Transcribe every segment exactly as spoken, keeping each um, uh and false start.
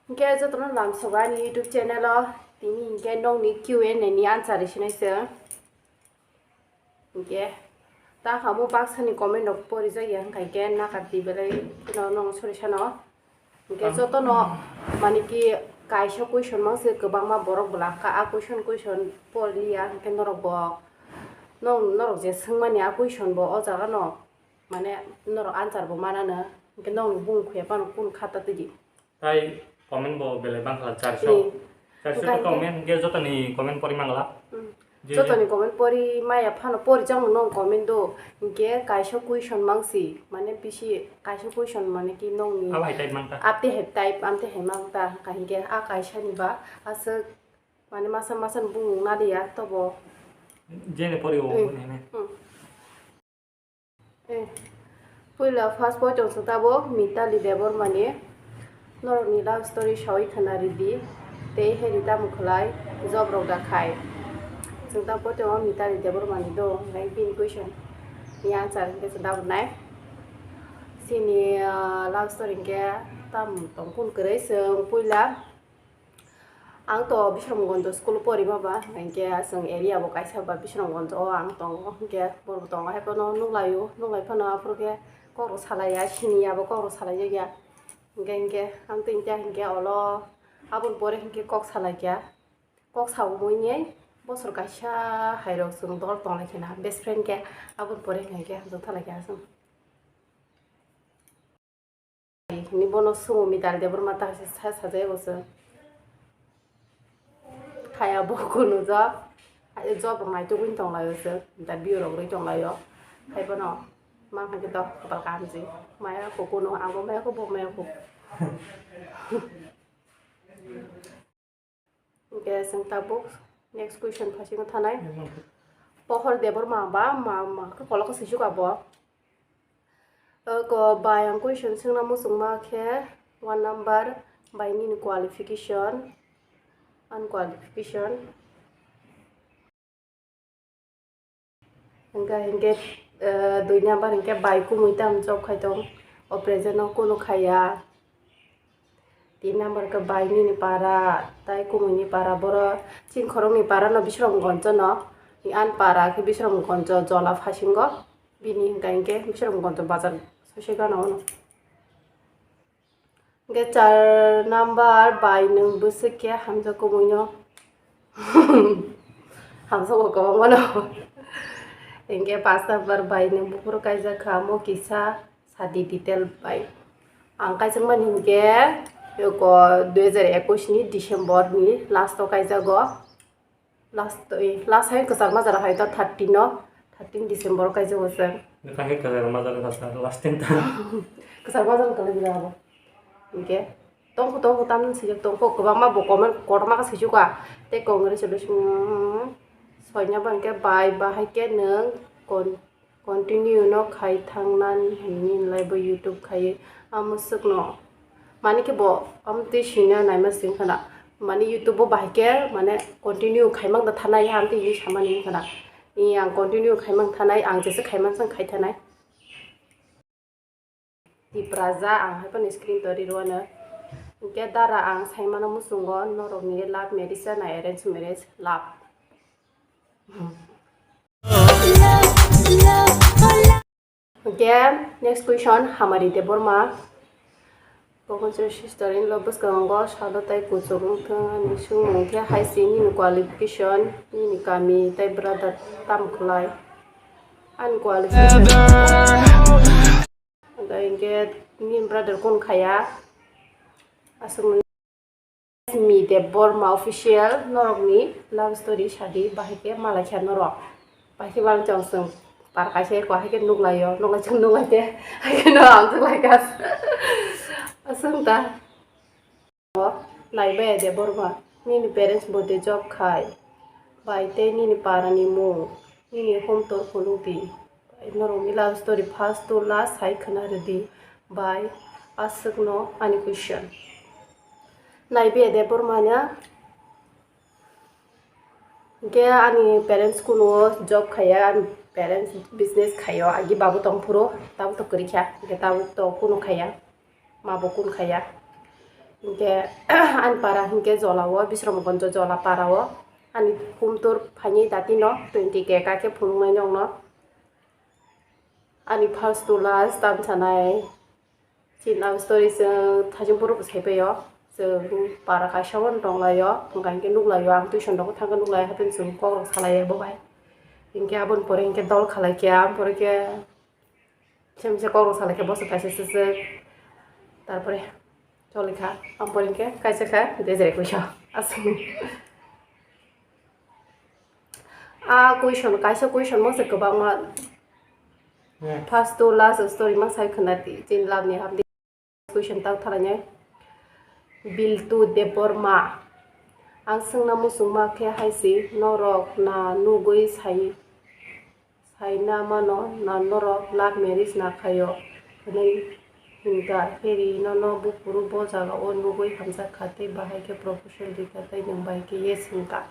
Hingke jotono lamsogo ani YouTube channel o, tini hingke nokni Q and A ni answer risinai se. Hingke ta kamo baksani comment rok porijak ya, hingkha hingke nakar di belai no nong sori sano. Hingke jotono mani ki kaisa question mang se kwbangma borok bwla kha, a question, question porliya, hingke norok bo, nong, norok je swngmani a question bo o jaga no, mane norok answer bo manano, hingke nokni bumung khuya phano kunu kha ta twi di. Tai comment bo belai bangkha, charso. Hmm. Charso ta comment, hingke jotoni comment pori mangla. Hmm. Je, je. Jotoni comment pori maya phano pori jang nong comment do, hingke kaisa question mangsi, mane bisi kaisa question mane ki nongni. Abo hai type mangta. Apte hai type, amte hai mangta, hingke a kaisa ni ba aswk mane masa masa ni bumung naliya tobo. Jene pori o. Hmm. Nene. Hmm. Eh, puila first poito wngkha tabuk Mitali Debbarmani. Norokni love story sawi khwna ridi, tei heri tamo khlai job rok da khai. Chwng ta poito o Mitali Debbarmani do, hwnkhai bini question ni answer hwnkhe chwng tabuk nai. Chini, ah, love story hwnkhe tamo tong kunu kwrwi chwng puila. Ang to Bishramganj school o porima ba, hingke chwng area bo kaisa ba Bishramganj o ang tongo, hingke borok tongo, hai phano nukhlaio, nuklai phano aphuru khe kok rok salaiya, siniya bo kok rok salaijakya. Hingke, hingke ang tini khe hingke olo aboni pore hingke kok salaikya, kok saui bosor kaisa hai rok chwng dol tonglai khe na, best friend khe aboni pore hingke hamjak thalaikha chwng. Hwnwi bono swngo Mitali Debbarma ta se sa sajai bo se. Khaya bo kunu jok. Hai job rok naitugwi tonglaio se. Interview rok rwi tonglaio. Hai bono ma hai khe dok kapal kaham se. Maya kho kunu, ang bo maya kho, bo maya kho. Hingke chwng tabuk next question phaisingwi thanai. Pohor Debbarma ba ma, ma khe kolok swisuka bo. Oko bai ang question swngna muchungma khe one number bai nini qualification, ani qualification. Hingke, hingke, eh, dui number hingke bai kumui tam job khai tong, o present o kunu khaiya. Tin number khe bai nini para, tai kumui ni para, boro chini khoroknwi para no Bishramganj no, ani para khe Bishramganj jola phasingo, bini hingka hingke Bishramganj bazar sosi gana ono. Hingke char number bai nwng bwswk khe hamjak kumui no. Hamjak bo kwbangma no. Hingke pas number bai nwng buphuru kaijak kha, omo kisa sadi detail bai. Ang kaijak mani hingke eko dui hajar ekush ni December ni last o kaijago. Last, eh, last hai kwchar majra hai ta thirteen no, thirteen December o kaijak o chwng. Bwkha hai kwchar majra kwchar last time ta. Kwchar majra kwlai bila abo. Hingke tongkho, tongkho tamni swijak tongkho, kwbangma bo comment kotorma khe swijak ka. Tei congratulations, soina bo hingke bai, bahai khe nwng kon-, continue no khai thangnani hinwi nlai bo YouTube khai a mwswk no. Mani khe bo amtwi sina naima sing khana. Mani YouTube o bahai khe mane continue khaimang da thanai ha amtwi hinwi samani wng khana. Ni ang continue khaimang thanai, ang jesa khaimang sang khai thanai. Tipraja ang hai phano screen to ri rwano. Hingke dara ang saimano muchungo norokni love marriage na arrange marriage love. Hingke next question, Hamari Debbarma. Kokon se sister in law bwskango salo tai kuchuk wngthang ani swngmung khe hai se nini qualification, nini kami tai brother tam khlai? Ani qualification. Hingke nini brother kun khaya? Aswk Mi Debbarma official, norokni love story sadi, bahai khe malai kha norok. Bahai khe malai chong chwng par kaisa eko hai khe nuklaio, nuklai chwng nuklai khe, hai khe no ang thwk lai kha. Aswk ta. Naibe Debbarma, nini parents bo de job khai, bai tei nini para ni mung, nini home tour phunuk di. Norokni love story first to last hai khwna rwdi bai aswkno ani question. Naibe Debbarma na, hwnkhe ani parents kunuo job khaiya, ani parents business khaio, agi babu tongphuru tabuk to kwrwi kha, hwnkhe tabuk to kunu khaiya. Ma bo kun khaya. Hinkhe ani para hinkhe Jolao, Bisramganj Jola parao. Ani kumtur phainai datino twenty K kakhe phunuknai nokno. Ani first to last tam sanai. Chini love story chwng thaichung phuru bwsai paio. Chwng para kaisa o tonglaio, hwnkha hinkhe nukhlaio, ang tuition rokbo thangkhe nukhlaio, hapheno chwng kokrok salaio bo bai. Hinkhe aboni pore hinkhe dol khalaikhe, aboni pore khe Same se kokrok salaikhe bosok kaisa swswk. Tarpore cholikha, ang pore hinkhe kaisa kha dejre kuisa. Aswk. A question, kaisa question mose kwbangma. First to last story ma sai khwna di, chini love ni hamdi. Question tak thalainai. Biltu Debbarma. Ang swngna muchungma khe haisi, norok na nugwi sai, saina mano na norok love marriage na khaio hwnwi hinkha, heri nono buphuru bo jagao nugwi hamjakha tei bahai khe proposal rikha tei nwng bai khe yes hwnkha.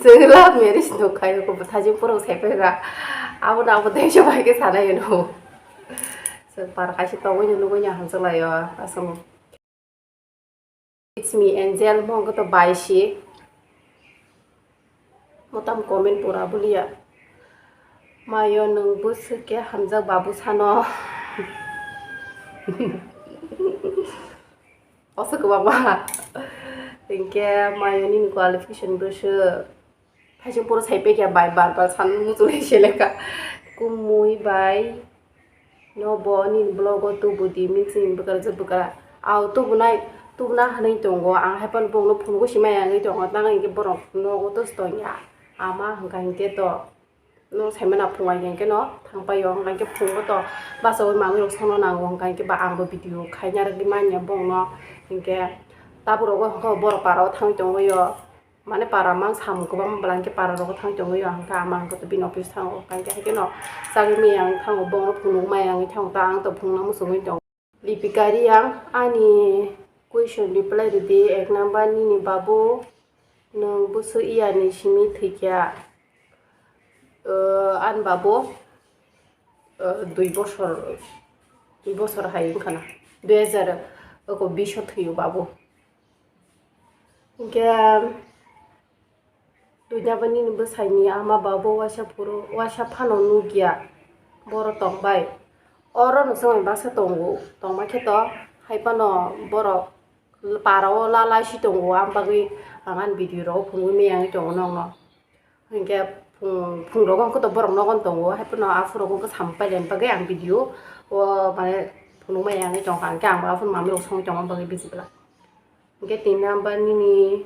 Chwng love marriage no khai ko bwthaji poro sai phai ra. Abo na abo dei so bai ke sana yeno. So par kaisa tongwi no nugwi ya hamsa lai yo asamo. It's me Angel, mo ko to bai si. Motam comment pura bulia. Mayo nwng bwswk khe hamjak babu sano. Oso kwbangma. Hinkhe mayo nini qualification bwswk. Thaising puro sai pekya bai bar bar san muchung seleka. Kumui bai. No bo nini vlog o tubu di, mixing bwkra je bwkra. Aw tubunai, tubuna hwnwi tongo. Ang hai phano bongno phungo simai yangwi tongo. Tang hinkhe borok nogo to tongya. Ama hwnkha hinkhe to no saimano phunga hinkhe no thangpaio. Hwnkha hinkhe phungo to bachaui manwi rok sono nango. Hwnkha hinkhe ba angbo video khaina rwgwi manya bongno. Hinkhe tabuk rogo hwnkha borok parao thangwi tongwi o. Mane para mang samung kwbangma bwla hinkhe para rogo thang tongwi o, hinkhe ama hinkhe bini office thango, hinkhe haikhe no chagwi maya wng thango, bongno phunuk maya wngwi thango, ta ang to phunukna muchungwi tongo. Lipika Reang, ani question reply rwdi, ek number nini babu nwng bwswk iyani simi thwikha, ani babu dui bosor, dui bosor hai wngkhana, dui hajar oko bish o thwio babu. Hinkhe duida bo nini bwsaini ama babu waisa phuru, waisa phano nukya, boro tongbai. Oro no chwngni baksa tongo, tongma khe to hai phano borok para o lalai si tongo, ang bagwi ang ani video rogo phunugwi maya wngwi tongo nokno. Hinkhe phung, phung rogo hwnkhe to borok nogo tongo, hai phano aphuru rogo sampai bagwi ang video o mane phunugmaya wngwi tongkha, hinkhe ang bo aphuru mamwi rok songwi tongma bagwi bisi bwla. Hinkhe tin number nini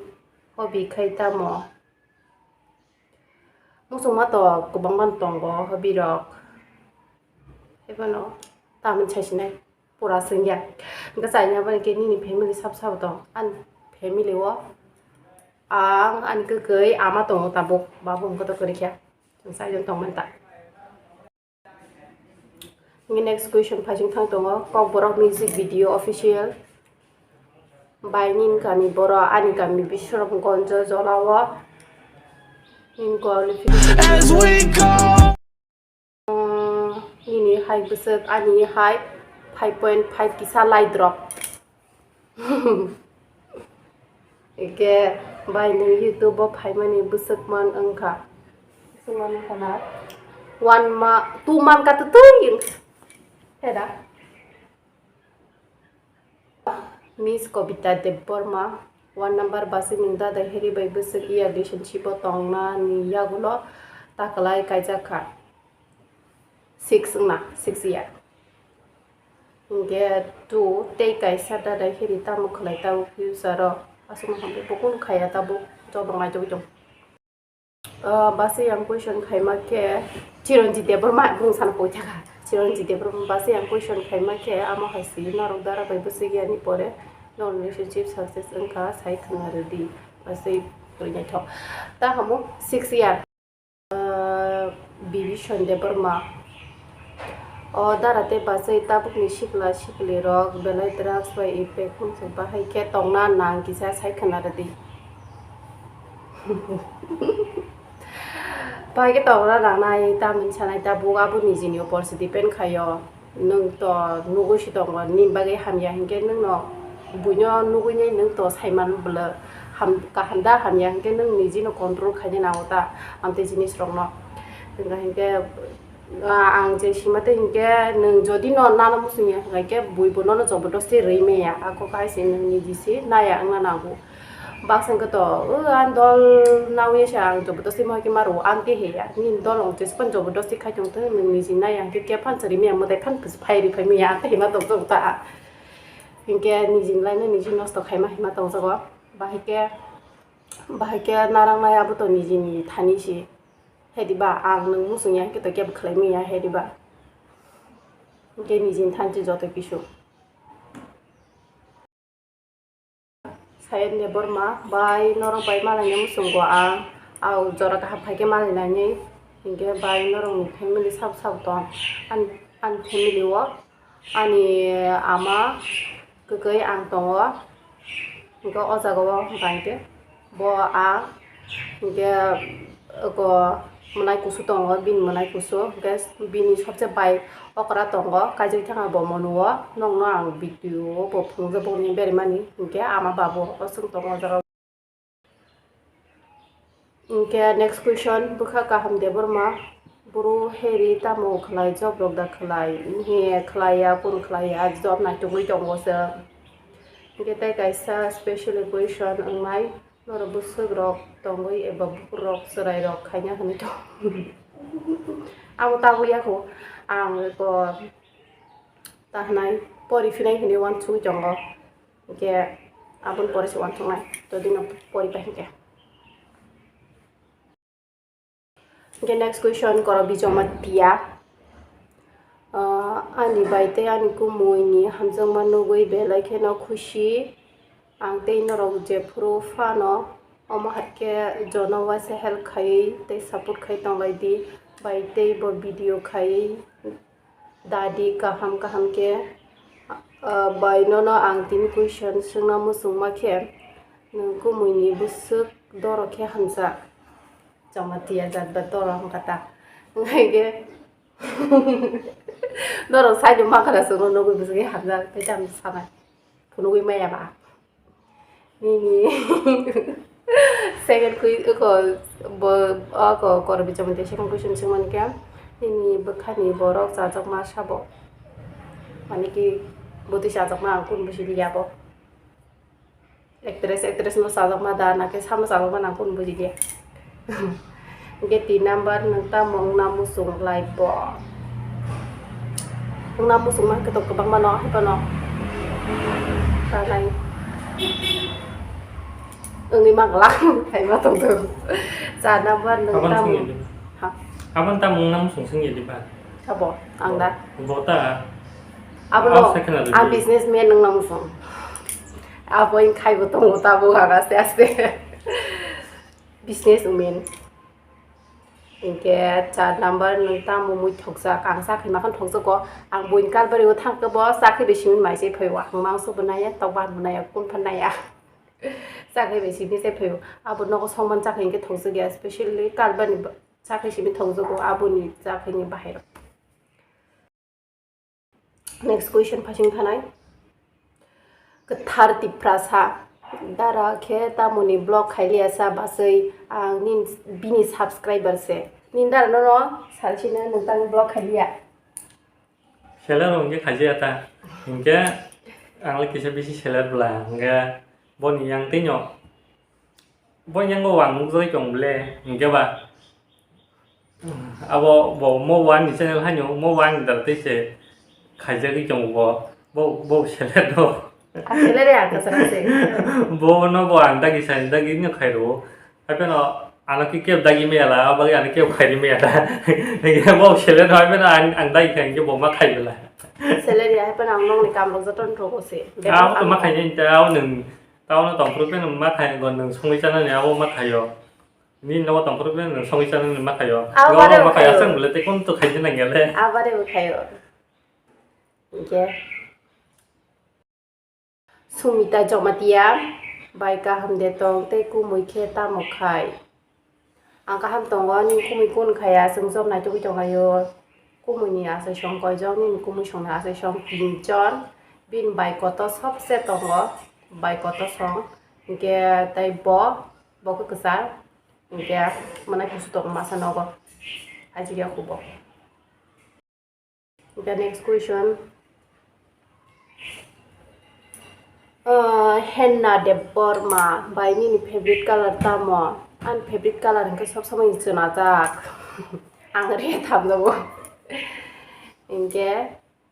hobby khai tamo? Muchungma to kwbangma tongo hobby rok. Haiphano tamni saisinai pura swngya. Hinkhe chaina bai khe nini family sab sabo tong? Ani family o ang, ani kwkwi ama tongo tabuk, babu hwnkhe to kwrwi khe. Chwng saijon tongmani ta. Next question phaising thang tongo, Kokborok music video official. Bai nini kami boro, ani kami Bisramganj Jolao. Nini qualification. As we go. Nini hai bwswk, ani hai five point five kisa lai drop. Eke bai nwng YouTube o phaimani bwswk man wngkha. Bwswk man wngkha na? One ma, two man ka twtwi wngkha. Heda? Miss Kobita Debbarma, one number basi nwng dada heri bai bwswk iya relationship o tongna ni yagulo ta kwlai kaijak kha. Six wngna, six year. Hinkhe two tei kaisa dada heri tamo khlai tabuk future o. Aswkno hambai bo kunu khaiya tabuk joto naitugwi tong. Ah, basi ang question khaima khe Chiranjit Debbarma bung sana poitha kha. Chiranjit Debbarma basi ang question khaima khe amo hai si norok dara bai bwswk yani pore no relationship success wngkha sai khwna rwdi. Basi rwinaithok. Ta hamo six year. Ah, Bibison Debbarma. O dara tei bachai tabukni sikla siklirok belai drugs bai effect wngkha, bahai khe tongna nang kisa sai khwna rwdi. Bahai khe tongra rangnai, tamni sanai tabuk abo nijini upor se depend khaio. Nwng to nugui si tongo, nini bagwi hamya hinkhe nwngno buino nugui nai nwng to saiman bwlw ham, kaham da hamya hinkhe nwng nijino control khaina nango ta, amtwi jinisrokno. Hinkhe, hinkhe, ah, ang je sima tei hinkhe nwng jodi no nana muchungya hinkhe bui bo nono jobodosti rwi maya, ako kaisa nwng niji se naya wngna nango. Baksa hwnkhe to, o, ang dol nawi se ang jobodosti mohai khe ma rwo, ang khe heya. Nini dol rok jesaphano jobodosti khai tongthung, nwng niji nai ang khe khe phan chari maya, mwtai phan phai ri phai maya, ang khe hima tongjago ta. Hinkhe niji lai no niji nosto khaima hima tongjago. Bahai khe, bahai khe narang nai abo to nijini thani se. Hediba ang nwng muchungya hinkhe to kebo khlai maya hediba. Hinkhe nijini thanchi joto kisu. Sayed Debbarma, bai norok bai malaina muchungo ang, au jora kaham phaikhe malainani, hinkhe bai norokni family sabo sabo tong, ani, ani family o, ani ama, kwkwi ang tongo, hinkhe o jaga o bai khe bo ang, hinkhe, Oko mwnai kusu tongo, bini mwnai kusu, hwnkhe bini sobse bai okra tongo, kaijak thangma bo monuo, nokno ang video o bo phunukjak boni berimani, hwnkhe ama babu o chwng tongo o jaga. Hwnkhe next question, bwkha kaham Debbarma, buru heri tamo khlai, job rok da khlai, he khlai ya, kunu khlai ya, job naitugwi tongo chwng. Hwnkhe tei kaisa specially question wngnai. Norok bwswk rok tongwi eba bukur rok chwrai rok khaina hwnwi tong. Abo tabuk yakho ang eko ta hwnai pori phinai hwnwi uansugwi tongo. Hwnkhe aboni pore se uansuknai todino pori pai hwnkhe. Hwnkhe next question, Korobi Jamatia. Ah, ani bai tei ani kumui ni hamjakma nugwi belai kheno khusi. Ang tei norok jephuru phano omo hai khe jono uaisa help khaiwi tei support khai tonglai di. Bai tei bo video khaiwi dadi kaham kaham khe. Ah, bai nono ang tini question swngna muchungma khe, nwng kumui ni bwswk doro khe hamjak? Jamatia jat ba doro wngkha ta. Wngkha khe norok side o mankha na chwngno nugwi bwswk khe hamjak tei tamo sanai phunugwi maya ba. Nini second kui oko bo oko Korobi Jamatia second question swngmani khe nini bwkhani borok chajakma sabo? Mane ki bwtwi chajakma ang kunu bwsiliya bo. Actress, actress no chajakma da, na khe samo chajakma nang kunu buji dia. Hwnkhe tin number nwng tamo wngna muchung lai bo? Wngna muchung ma khe to kwbangma no, hai phano. Tanai. Wngwi ma glak, hai ma tong tong. Char number nwng Abang tamo. Sung yedi. Ha? Abang tamo wngna muchung sung yedi ba? Abo, ang da. Bo ta. Abo no, second ang businessman wngna muchung. Abo wng khaibo tongo tabuk ang aste aste. Business women. Hinkhe char number nwng tamo mui thokjak, ang chakri makhan thokjago. Ang buini kalbari o thangkhe bo chakri bai simi mai se phaiwa. Ang mangso bo naiya, tokbar bo naiya, kun phan naiya. Chakri bai simi se phaiwa. Abo nogo songman chakri hinkhe thokjak ya, especially kalbari chakri simi thokjago, aboni chakri ni bahai rok. Next question phasing thanai. Kwthar Tiprasa. Dara khe tamoni block khailiya sa baswi ang nin-, bini subscriber se. Nin dara nono salsino nungtang block khailiya. Seller rok hwnkhe khaijaya ta. Hinkhe ang le kisa bisi seller bwla. Hinkhe boni yang twi no. Bo yango wang nukjagwi tong ble, hinkhe ba? Abo bo mo wani channel haino, mo wani dal tei se khaijagwi tongo bo. Bo, bo seller no. A seller ya kasara se. Bo no bo ang dagi sai dagi no khairo. Hapheno ano khe kebo dagi maya la, abo bagwi ano kebo khairi maya la. Hinkhe bo seller no hapheno ang, ang dagi khai hinkhe bo ma khai bela. Seller ya hapheno ang nokni kam rok joto no rogo se. Abo to ma khainai ta, abo nwng, abo no tongphuru pheno ma khai, nwng songwi chanani abo ma khaio. Nini nogo tongphuru pheno nwng songwi chanani ma khaio. Abo bare ma khaio, khaio. Aswk bwle tei kono to khaina nangya le. Abo bare bo khaio. Hinkhe Sumita Jamatia, bai kaham de tong tei kumui khe tamo khai? Ang kaham tongo, nini kumui kun khaya, chwng job naitugwi tonglaio. Kumui ni asai song koijon, nini kumui song ni asai song tinjon. Bini bai koto sobse tongo, bai koto song. Hinkhe tei bo, bo khe kwchar. Hinkhe mwnai kusu tongo masa nogo. Ajigya khubo. The next question. Uh, Henna Debbarma, bai nini favorite color tamo? Ani favorite color hinkhe sob samai chwnajak. Ang red hamjago. Hinkhe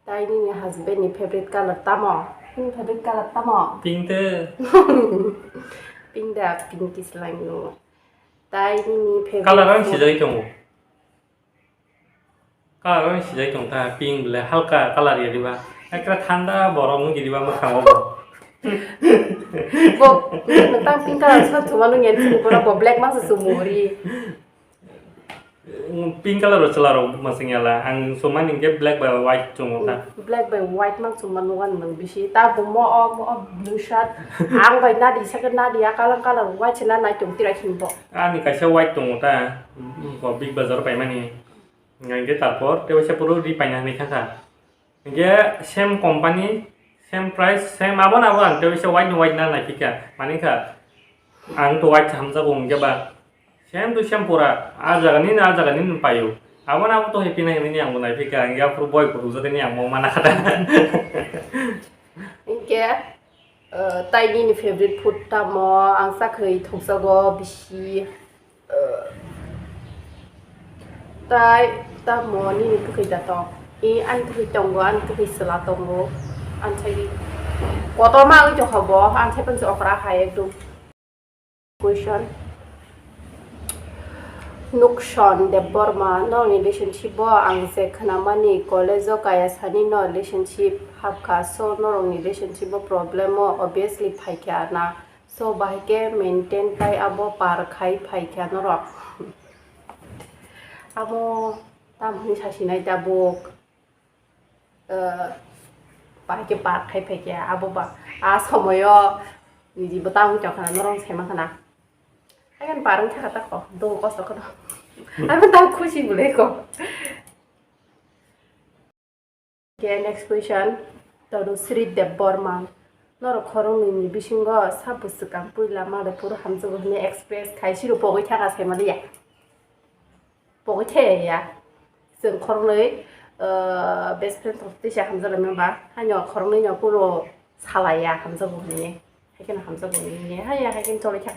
tai nini husband ni favorite color tamo? Nini favorite color tamo? Pink te. Pink da, pink is like no. Tai nini favorite color ang food sijai tongo. Color ang sijai tong ta, pink le halka color ya diba. Ekra thanda borok wng diba mwkhango bo. Bo, nang tang pink color sa chuma nung yan sini pura bo black masa sumuri. Pink color o chwla rok masing yala, ang sumani hinkhe black bai white chungo ta. Black bai white mang chuma nung an nang bisi. Ta bo mo o, mo o blue shirt. Ang bai nadi sakhe nadi a kalang color white sina nai tong tira khimbo. Ani kaisa white tongo ta, bo Big Bazaar paimani. Hingke tarpor tei waisa puro ri paina hinui kha kha. Hingke same company, same price, same abo na abo ang tei waisa white ni white na nai phika. Mani kha ang to white hamjago hingke ba same to same pura. A jaga ni a jaga ni paio. Abo na abo to happy na hinui ang bo nai phika. Hingke aphuru boy kutuk jate ni ang bo mana kha ta. Hingke Uh, tai nini favorite food tamo? Ang sakhwrwi thokjago bisi. Uh, tai tamo nini kwkhwi da tong? I ani kwkhwi tongo, ani kwkhwi chwla tongo. Ang sai kotorma wngwi tongkha bo, ang sai pansi okra hai ekdom. Question. Nukson Debbarma, norokni relationship o ang je khnamani college o kaya sani no relationship hapkha, so norokni relationship o problem o obviously phaikha na, so bahai khe maintain tai abo par khai phaikha norok. Amo tamni sasinai tabuk. Bahai khe par khai phai khe abo ba a somoyo niji bwtang wngkha khana norok sai mankha na. Haikhe par wngkha kha ta kho dukhu kosto kheno. Abo ta khusi bwlai kho. Khe next question, Tanu Sri Debbarma. Norok khoroknwi ni bisingo sabo swkang puila Madhepur hamjago hwnwi express khai siro pogwi thaka sai maliya. Pogwi thaya ya. Chwng khoroknwi, uh, best friend tong tisa hamjak lai mani ba. Haino khoroknwi no kuro salaya hamjago hwnwi. Haikhe no hamjago hwnwi. Haya haikhe no cholai kha.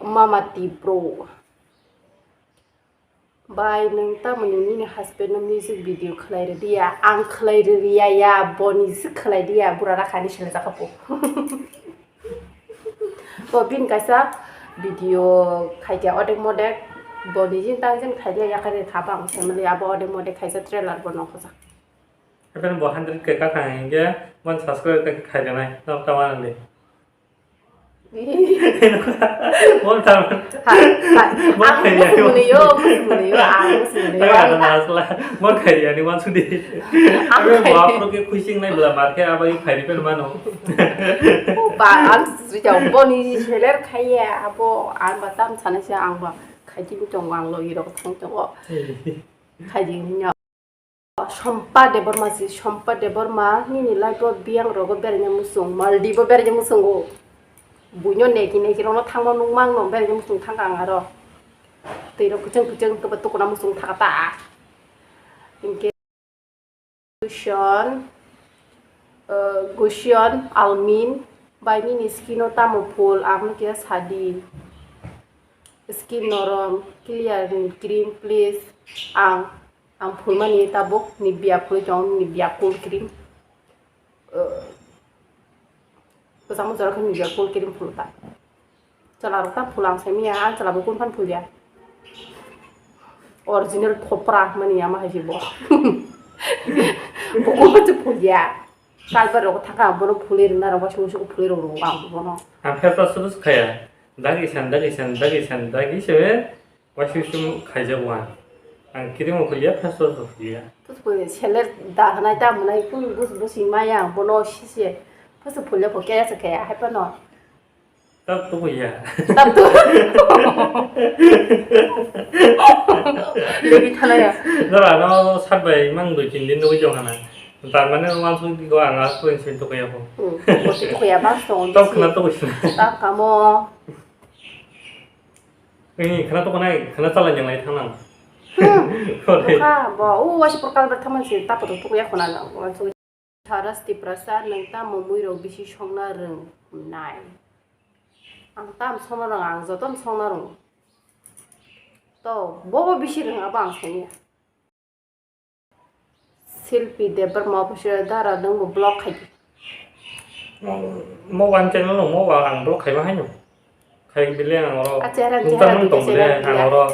Mama Tipro. Bai, nwng tamoni nini husband no music video khlai rwdi ya? Ang khlai rwya ya, boni se khlai di ya, bura rakhani sele jakha po. Bo bini kaisa video khaikha odek modek, boni jin tang jin khaidi ya, yakari kha bang family abo odek modek khaisa trailer bo nokho jak. Haikhe bo hundred K kakha hinkhe mon subscribe khe khairwnai, nok ta wanali. Mon tam. Ha, ha. Mon khairi ani. Musumunio, musumunio, ang musumunio. Taga ang na asla. Mon khairi ani wan sudi. Ang khairi. Bo apro ke khuising nai bla mar khe abai khairi pen mano. Ba ang sujau boni seler khaiya abo ang ba tam sana se ang ba khaiti tongo ang logi rok thang tongo. Khaidi nya. Sompa Debbarma si, Sompa Debbarma, nini life o biyang rogo beraina muchung, Maldives o beraina muchungo. Buino neki neki rono thangma nukmang no beraina muchung thangka ang aro. Tei rok kuchung kuchung kebo tukuna muchung thaka ta. Hinkhe Gusion, uh, Gusion Almin, bai nini skin o tamo phul, ang no khe sadi. Skin norom, clear ni cream, please. Ang Ang phulmani tabuk Nivea phulwi tongo, Nivea cool cream. Bwsamo jora khe Nivea cool cream phulta. Chwla rok ta phula ang saimanya, ang chwla bo kun phan phulya. Original thopra mani ama hai se bo. Bo kun phan se phulya. Kalbar rok thaka ang bono phulwi rwna rok, waisa waisa phulwi rok rw ang bono. Ang face wash use khaya. Dagi san, dagi san, dagi san, dagi se. Waisa waisa khaijago ang. Ang cream o phulia, face wash o phulia. Pusu phulia, seler da hanai ta mwnai, pun bus bus himaya, bono sise. Pusu phulia pho kaya se kaya, hai pano. Tabuk tukuya. Tabuk tu. Jadi thalaya. Dora no sat bai mang dui tin din nugui jong hana. Tar mane wansuk di go ang a kuen sin tukuya ko. Hmm. Bo si tukuya bang song. Tok khna tukuya. Tak kamo. Ini khna tukunai khna chala yang lai thangnang. Hmm. Ore. Ka bo u wasi porkal ber thaman si tapo tukuya khna nang wansuk. Saras Tiprasa, nwng tamo muirok bisi songna rwngnai? Ang tam songna rwngo, ang jotono songna rwngo. To, bobo bisi rwngo, abo ang songya. Silpi Debbarma official dara nwngbo block khai di. Mo, mo one channel no, mo ang block khaiba haino. Khai bile ang oro. Ah, chehra, nukta chehra nung tong bile ang oro.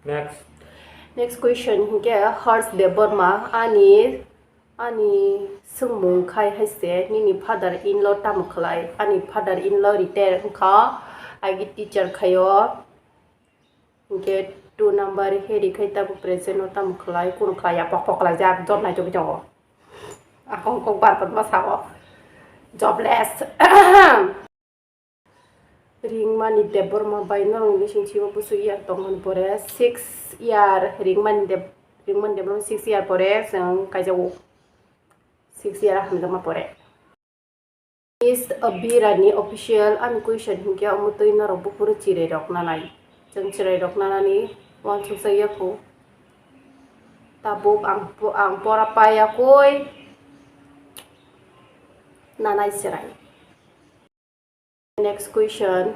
Next. Next question hinkhe Harsh Debbarma, ani, ani swngmung khai hai se, nini father in law tamo khlai? Ani father in law retire wngkha, agi teacher khaio. Hinkhe two number heri khai tamo present o tamo khlai, kunu khlai ya, pok pok khlai jak, job nai chobwi tongo. Akong kok bar bar ma sao. Jobless. Ringmani Debbarma bai norok ni sing simo busu year tongmani pore six year Ringmani Deb-, Ringmani Debbarma six year pore chwng kaijago. Six year hamjakma pore. Miss Abirani official ani question hinkhe omo twi norok buphuru chwrai rok nanai. Chwng chwrai rok nanani uansukjak yakho. Tabuk ang po-, ang pora paiya koi nanai chwrai. Next question,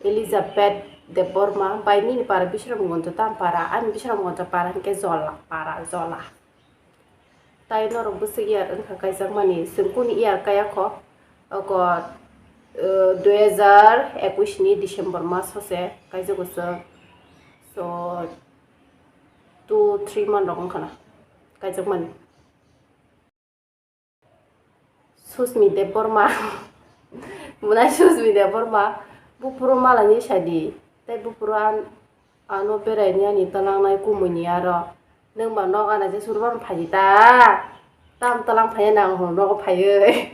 Elizabeth Debbarma, bai nini para Bisramganj tam para, ani Bisramganj para hinkhe Jola para, Jola. Tai norok bwswk year wngkha kaijakmani, chwng kunu year kaya kho, oko, eh, dui hazar ekush ni December mas o se kaijago chwng. So, two, three month rok wngkha na kaijakmani. Susmi Debbarma. Mwnai Susmi Debbarma. Buphuru malani sadi. Tai buphuru an-, ano beraini ani talangnai kumuni aro. Nwng ba nok ana je surban phaidi ta. Tam talang phaiya nang hwn nogo phaiwi.